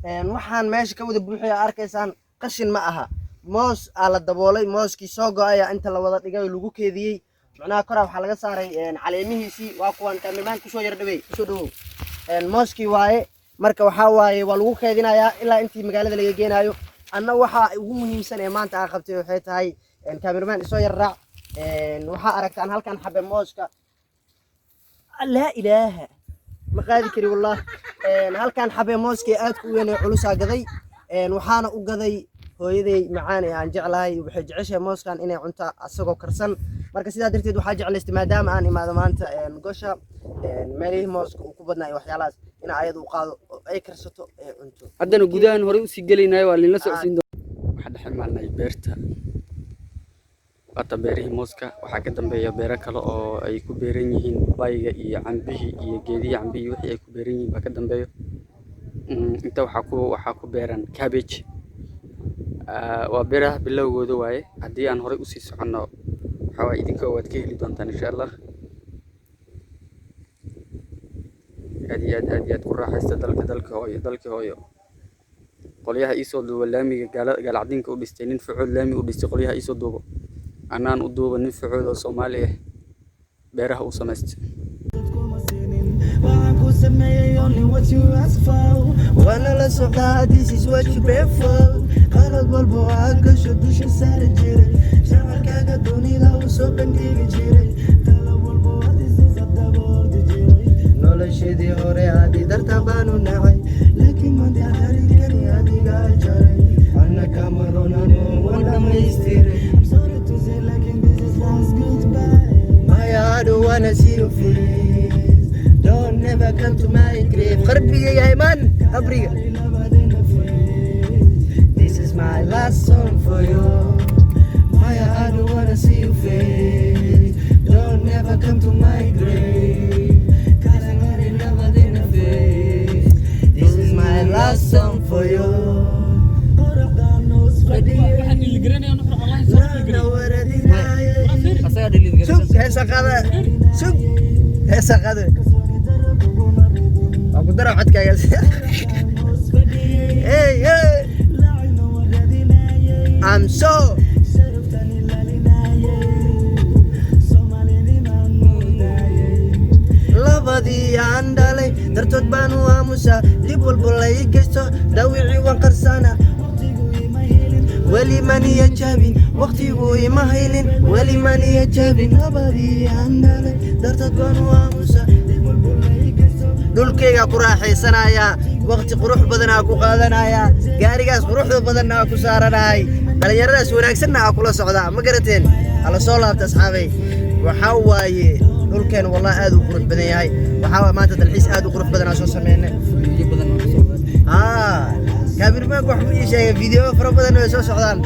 Waxaan meesha ka wada buuxaya arkaysaan qashin ma aha. Moos aa la daboolay, mooskii soo go'aya inta la wada dhigay oo lagu keediyey. Macnaha koraa waxaa laga saaray caleemihiisii. Waa kuwan, cameraman kusoo yar dhawey, kusoo dhawow. Mooskii waaye. Marka waxaa waaye waa lagu keedinayaa ilaa intii magaalada laga geenaayo. Anna waxa ugu muhiimsan ee maanta aan qabtay waxay tahay, cameraman isoo yar raac. Waxaa aragtaan halkan xabe mooska, laa ilaaha, ma qaadi kari wallah. Halkan xabe mooska aadka u weyn ee culusaa gaday. Waxaana u gaday hooyaday macaan ee aan jeclahay. Waxay jeceshahay mooskan inay cunto asagoo karsan. Marka sidaa darteed waxaa jeclaystay, maadaama aan imaado maanta gosha, meelihii mooska uu ku badnaa iyo waxyaalahaas, in ayada u qaado oo ay karsato ee cunto. Haddana gudahan horey usii gelaynayo, waa linla socodsiin doonaa. Waxaa dhex imaanay beerta, waata beerihii mooska. Waxaa ka dambeeya beero kale oo ay ku beeran yihiin bayga iyo cambihii iyo geedihii cambihii, wixii ay ku beeran yihiin baa ka dambeeyo. Inta waxaa ku beeran cabbage. Waa beeraha bilowgooda waaye. Haddii aan horey usii soconno, waxaa waaye idinka waad ka heli doontaan insha Allah. Aad iyo aad, aad iyo aad ku raaxaysta dalka, dalka hooyo, dalka hooyo. Qolyaha iisoo duuba laamiga gaalacdinka u dhistay, nin facood laami u dhistay, qolyaha iisoo duubo, anaan u duuba nin facood oo Soomaali ah beeraha u samaystay. Waxaan ku sameeyey only what you ask for. Waana la socdaa, this is what you pay for. Qalad walba oo aad gasho dusha saari jiray, jacaylkaaga dunida u soo bandhigi jiray, talo walba oo aad isiisa daba ordi jiray. Noloshadii hore adi darta baanu nacay, laakiin maanta xariirkani adigaa jaray, anna kama ronano, waan dhamaystiray. I'm sorry to say, laakiin this is last goodbye. Maya, I don't wanna see your face. Don't never come to my grave. Qarbiga yahay man, qabriga. This is my last song for you. Maya, I don't wanna see your face. Don't never come to my grave. Kala labadina face. This is my last song for you. Qoraxdaan hoos fadhiyay, laana waradinayay. Asagaa dhaliid. Sug, heesa qaada. Sug, heesa qaada. Waa ku dara codkaaga. Hoos fadhiyay, Hey, hey. lacagna waradinayay. I'm so Sharaftan ilaalinayay, Soomaalinimaan moodayay. Labadii aan dhalay dartood baan u aamusaa. Dib walba la ii geysto, dhawicii waan qarsanaa. Waqtigu ima helin, weli maniya jabin. Waqtigu ima haylin, weli maniya jabin. Labadii aan dhalay dartood baan u aamusaa. Dib walba la ii geysto. Dhulkaygaa ku raaxaysanayaa, waqti qurux badanaa ku qaadanayaa, gaarigaas quruxda badanna aa ku saaranahay, dhallinyaradaas wanaagsanna aa kula socdaa. Ma garateen? Hala soo laabta, asxaabay. Waxaa waaye dhulkeen wallahi aad u qurux badan yahay. Waxaa waaye maanta dalxiis aad u qurux badan aa soo sameynay. Video badan oo soo. Haa, cameramanka waxbuu ii sheegay, video fara badan way soo socdaan.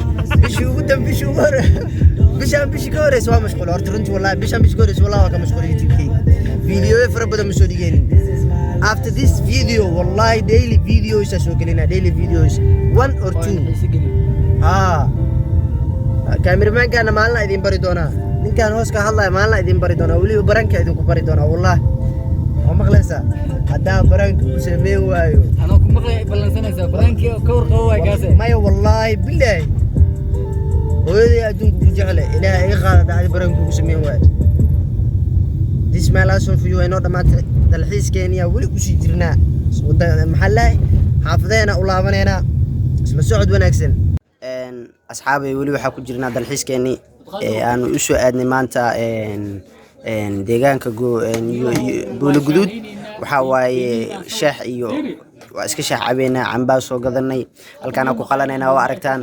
Bishii ugu dambe, bishii ugu hore, bishaan bishii ka horeysa waa mashquul horta runtii. Wallahi bishaan bishii ka horeysa wallahi waa ka mashquul. YouTube-kayga videoyo fara badan ma soo dhigeenin. After this video, wallahi daily videos aa soo gelinaa, daily videos, one or two. Haa, cameramankana maalina idin bari doonaa. Ninkaan hoos ka hadlaya maalina idin bari doonaa, weliba prank-ka idinku bari doonaa. Wallahi waa maqlaysaa haddaa prank-ka ku sameyn waayo. Anoo ku maqlay ballansanaysaa prank-kii ka warqabo waay kaase. Maya, wallaahi bilaahi, hooyaday adduunka ku jecle, ilaahay iga qaada dhacday prank-ka ku sameyn waayo. This my last one for you. Inoo dhammaatay dalxiiskeeniya, weli kusii jirnaa. Wada maxaa lahay, xaafadeena u laabaneynaa. Isla socod wanaagsan, asxaabay. Weli waxaa ku jirnaa dalxiiskeenii ee aanu u soo aadnay maanta deegaanka Buulo Guduud. Waxaa waaye shaah iyo waa iska shaah cabeynaa, cambaa soo gadanay, halkaana ku qalanaynaa. Waa aragtaan,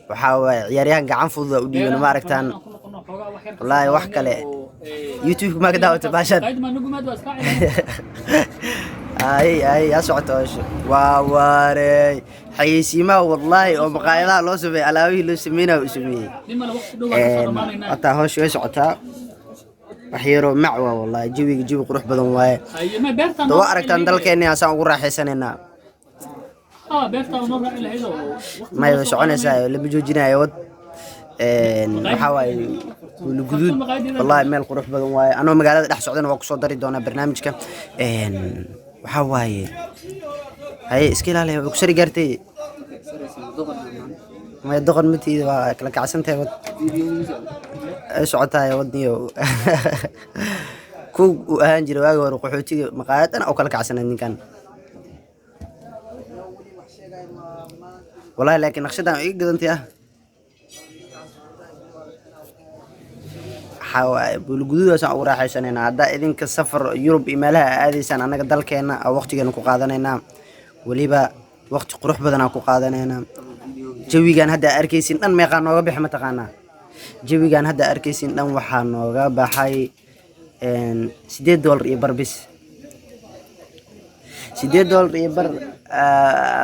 waxaa waaye ciyaaryahan gacan fudud aa u dhiiban. Ma aragtaan? Wallaahi wax kale YouTube ma ka daawata baashan. Ay ay, yaa socota hawsha. Waa wareey xayeysiimaha wallaahi oo maqaayadaha loo sameeyey, alaabihii loo sameynayo u sameeyey. Hataa hawsha way socotaa, wax yaroo mac waa. Wallaahi jawiga jawi qurux badan waaye. Da waa aragtaan dalkeeni asaan ugu raaxaysanaynaa. May, way soconaysaa, lama joojinayo. Wad waxaa waaye Buulo Guduud, wallaahi meel qurux badan waaye. Anoo magaalada dhex socdana waa kusoo dari doonaa barnaamijka. Waxaa waaye Haye, iska ilaaliya, way ku sari gaartay. Maya, doqon matiida, waa kala kacsantahay. Wad ay socotahay wadniyo ku uu ahaan jiray waagi hore qaxootiga maqaayad dhan oo kala kacsaneed ninkan, wallahi. Laakiin naqshadan way iga gadantay. Ah, waxaa waaye buulguduudaasaan ugu raaxaysanaynaa. Haddaa idinka safar Yurub iyo meelaha aa aadaysaan, annaga dalkeena aa waqtigeena ku qaadanaynaa, weliba waqti qurux badan aan ku qaadanaynaa. Jawigan hadda aa arkaysin dhan meeqaa nooga bixi mataqaanaa? Jawigan hadda aa arkaysin dhan waxaa nooga baxay $8 iyo bar bis. $8 iyo bar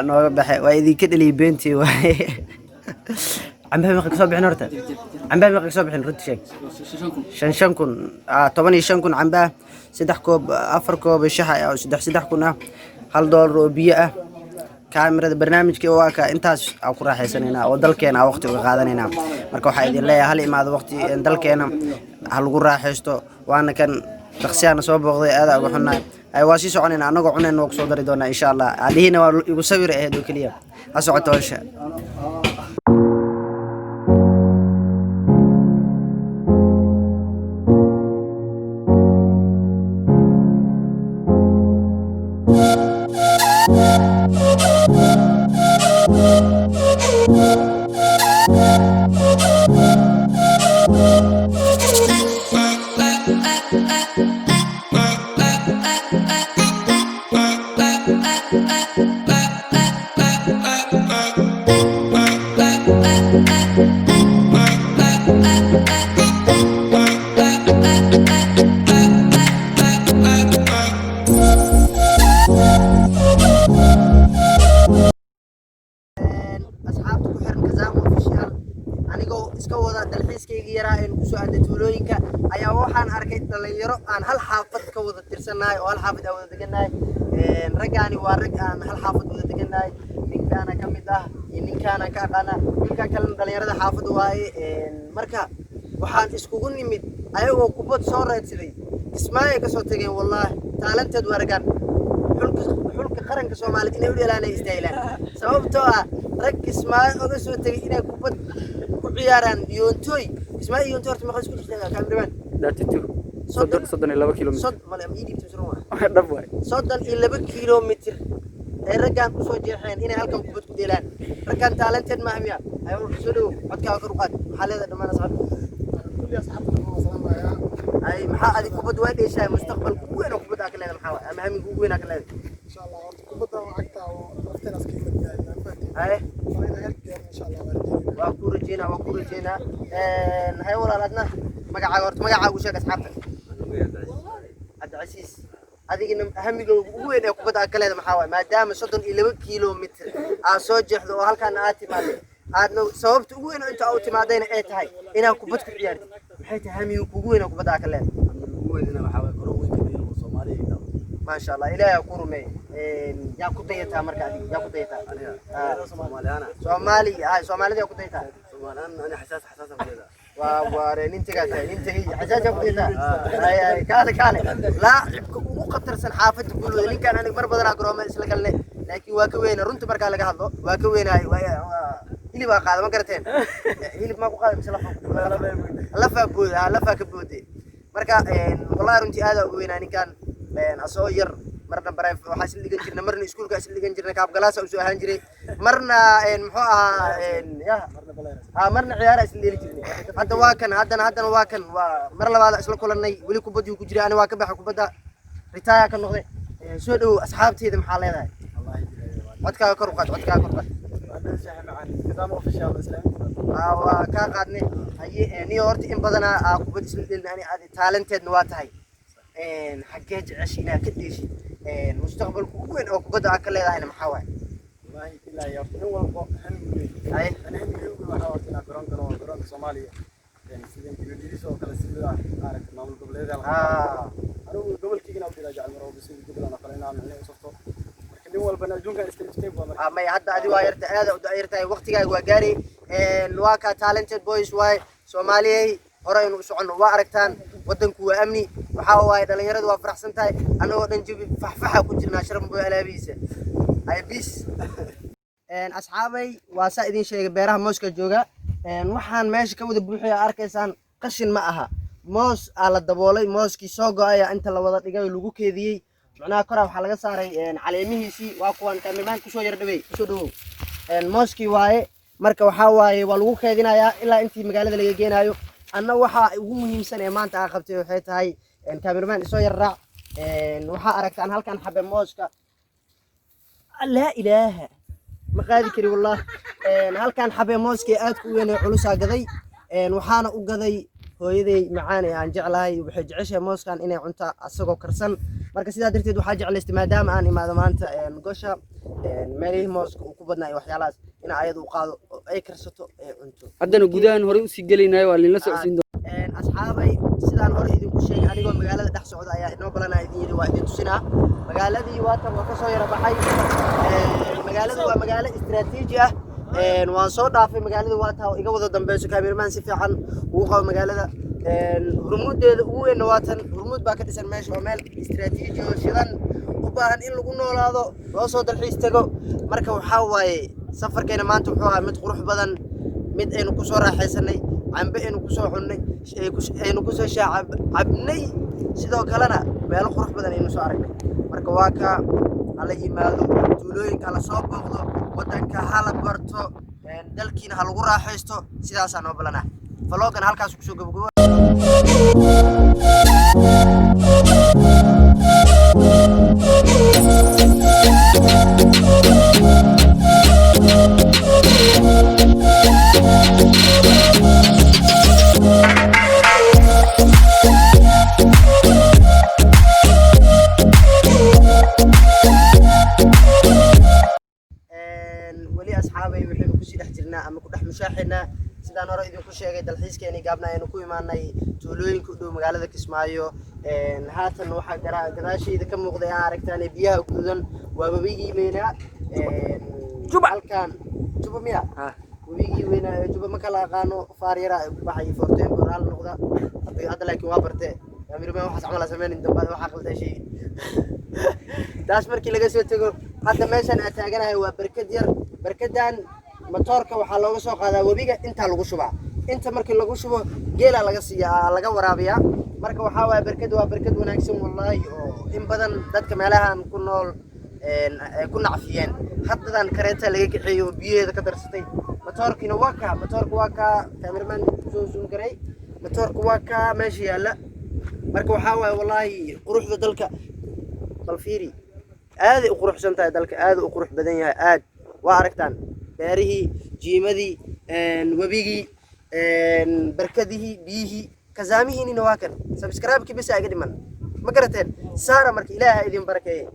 nooga baxay. Waa idinka dhaliyay beentii waaye. Cambaha meeqa kasoo bixin horta? Cambaha meeqa kasoo bixin? Runta sheeg. 5,000, 15,000 cambaha, saddex koob, afar koob shaxa ah oo 3,000 ah, $1 oo biyo ah, kaamirada barnaamijka waa ka intaas aan ku raaxaysanaynaa oo dalkeena aan waqti uga qaadanaynaa. Marka waxaa idin leeyahay, hal imaado waqti dalkeena ha lagu raaxaysto. Waana kan dhaqsiyaana soo booqday, aada uga xunnahay. Ay, waa sii soconayna, annagoo cunayna waa kusoo dari doonaa insha Allah. Adhihina waa igu sawir ahayd oo keliya. Ha socoto howsha. Asxaabta ku xiran Kazaam Official, anigoo iska wada dalxiiskaygii yaraa aynu kusoo aaday tuulooyinka ayaa waxaan arkay dhalinyaro aan hal xaafad ka wada tirsannahay oo hal xaafad aan wada degannahay. Raggaani waa rag aan hal xaafad wada degannahay. Ninkaana ka mid ah iyo ninkaana ka aqaana, ninkan kalena dhalinyarada xaafadda waaye. Marka waxaan iskugu nimid ayagoo kubad soo raadsaday, Kismaayo kasoo tageen. Wallaahi talented waa raggaan, xulka qaranka Soomaaliyeed inay u dheelaanay istaahilaan, sababtoo ah rag Kismaayo oga soo tegay inay kubad ku ciyaaraan Yoontooy. Kismaayo iyo Yoontooy horta meeqa isku jirtaa, kaamiramaan? 32. 32 kilomitir. Male ma ii dhiibtay mise run waa? Dhab waay. 32 kilomitir ay raggaan kusoo jeexeen inay halkan kubad ku dheelaan. Raggaan talented maaha miya? Ay, soo dhowow, codkaaga kor u qaad. Maxaa leedahay dhammaan asxaabta? Ay, maxaa adig kubad waa dheeshahay, mustaqbalka ugu weyn oo kubadda aa ka leedahay maxaa waay, ama haminka ugu weyn aa ka leedahay? Haye, waa ku rajeynaa, waa ku rajeynaa. Haye walaal, adna magacaaga horta, magacaagu sheeg asxaabta. Cabdicasiis, adigina hamigooga ugu weyn ee kubadda aad ka leedahay maxaa waay, maadaama 32 kilomitir aad soo jeexdo oo halkaana aad timaaday, aadna sababta ugu weyn oo inta aad u timaadayna ay tahay inaad kubad ku ciyaartid? Maxay tahay hamiga kugu weyn oo kubadda aad ka leedahay? Maasha Allah, Ilaahay ha ku rumeeyo. Yaa ku dayataa marka adiga? Yaa ku dayataa? Soomaali, Soomaalida yaa ku dayataa? Waa waare, nin tagaa tahay, nin tagay xasaas ku dayataa. Ay ay, kaale kaale, laacibka ugu khatarsan xaafadda guulwada ninkan. Aniga mar badanaa garooma isla galne, laakiin waa ka weyna runta markaa laga hadlo, waa ka weynaay. Hilibaa qaada, ma garateen? Hilib maa ku qaada mise lafa? Lafaa booda, ha, lafaa ka boode. Marka wallahi runtii aad uga weynaa ninkan asoo yar. Marna baref waxaa isla dhigan jirnay, marna iskuulka isla dhigan jirnay, kaabgalaasa usoo ahaan jiray, marna muxuu ahaa ya ha, marna ciyaara isla dheeli jirnay. Hadda waa kan, haddana waa kan, waa mar labaad isla kulanay. Weli kubaddii ku jiray, ani waa ka baxay kubadda, retire ka noqday. Soo dhowow, asxaabteyda maxaa leedahay? Codkaaga kor u qaad, codkaaga kor u qaad. Waa kaa qaadnay. Haye, niyo horta in badanaa aa kubad isla dheelin ani adi, talented-na waa tahay. Xaggee jecesha inaad ka dheeshid? Mustaqbalka ugu weyn oo kubadda aad ka leedahayna maxaa waaye? Haye. Garoonka Soomaaliya sida ingiriis oo kale, sida aragta maamul goboleedyada, anigu gobolkaygana u dhilaa jecel mar walba, sida Jubbaland oo kale inaan micnaha u safto. Marka nin walbana adduunkan step step waa marka. Maya, hadda adi waa yarta, aada u yartahay, waqtigaaga waa gaari. Waa kaa talented boys waaye. Soomaaliyey, hore aynu u soconno. Waa aragtaan, wadanku waa amni. Waxaa waaye dhalinyaradu waa faraxsan tahay, annagoo dhan jawi faxfaxa ku jirnaa. Sharma Boy alaabihiisa. Ay bis. Asxaabay, waa saa idin sheegay, beeraha mooska jooga. Waxaan meesha ka wada buuxaya arkaysaan qashin ma aha, moos aa la daboolay. Mooskii soo go-aya inta la wada dhigay oo lagu keediyey. Macnaha koraa waxaa laga saaray caleemihiisii. Waa kuwan, cameraman kusoo yar dhawey, kusoo dhawow. Mooskii waaye. Marka waxaa waaye waa lagu keedinayaa ilaa intii magaalada laga geenaayo. Anna waxaa ugu muhiimsan ee maanta aan qabtay waxay tahay, cameraman isoo yar raac. Waxaa aragtaan halkan xabe mooska, laa ilaaha, ma qaadi kari wallah. Halkan xabe mooska ee aadka u weyn ee culusaa gaday. Waxaana u gaday hooyaday macaan ee aan jeclahay. Waxay jeceshahay mooskan inay cunto asagoo karsan. Marka sidaa darteed waxaa jeclaystay, maadaama aan imaado maanta gosha, meelihii mooska uu ku badnaa iyo waxyaalahaas, in ayada u qaado oo ay karsato ee cunto. Haddana gudahan horey usii gelaynayo, waa linla socodsiin doonaa. Asxaabay, sidaan hore idinku sheegay, anigoo magaalada dhex socda ayaa inoo balanaa idin yidhi waa idin tusinaa magaaladii. Waatan waa kasoo yara baxay. Magaaladu waa magaalo istiraatiiji ah. Waan soo dhaafay magaalada, waa taa iga wada dambeyso. Cameraman si fiican ugu qabo magaalada. Hurmuudeeda ugu weynna waa tan, hurmuud baa ka dhisan meesha. Waa meel istiraatiiji oo shidan, u baahan in lagu noolaado, loo soo dalxiis tago. Marka waxaa waaye safarkeena maanta wuxuu ahaa mid qurux badan, mid aynu kusoo raaxaysanay, cambe aynu kusoo cunnay, aynu kusoo shaacabnay, sidoo kalena meelo qurux badan aynu soo aragnay. Marka waa ka hala yimaado tuulooyinka, hala soo booqdo waddanka, hala barto, dalkiina ha lagu raaxaysto. Sidaasaa noo balanaa. Vlog-gan halkaas kusoo gabagabo. Weli asxaabay, waxaynu kusii dhex jirnaa ama ku dhex mushaaxinaa, sidaan hore idinku sheegay, dalxiiskeenii gaabna aynu ku imaanay tuulooyinka u dhow magaalada Kismaayo. Haatan waxaa gadaashayda ka muuqday aan aragtaan ee biyaha gududan waa webigii weynaa. Juba. Halkan Juba miya? Ah. Webigii weynaa ee Juba ma kala aqaano, faar yaraa ay ku baxay forteen boraal noqda hadda, laakiin waa barte cameraman waxaas camal ha sameynin dambe, waxaa qaldaa sheegi. Taas markii laga soo tego, hadda meeshan aan taaganahay waa barkad yar. Barkadan matoorka waxaa looga soo qaadaa webiga, intaa lagu shubaa. Inta markii lagu shubo geelaa laga siiyaa, laga waraabiyaa. Marka waxaa waaye barkad waa barkad wanaagsan wallaahi, oo in badan dadka meelahan ku nool ay ku nacfiyeen. Haddadan kareeta laga kaxeeyey oo biyaheeda ka darsatay. Matoorkiina waa kaa, matoorka waa kaa, cameraman soo zoom garay, matoorka waa kaa meesha yaalla. Marka waxaa waaye wallaahi quruxda dalka bal fiiri, aaday u quruxsan tahay dalka, aad u qurux badan yahay aad. Waa aragtaan beerihii, jiimadii, webigii, barkadihii, biyihii, kazaamihiinina waa kan. Subscribe-kii bisa iga dhiman, ma garateen? Saara marka, Ilaaha idin barakeeye.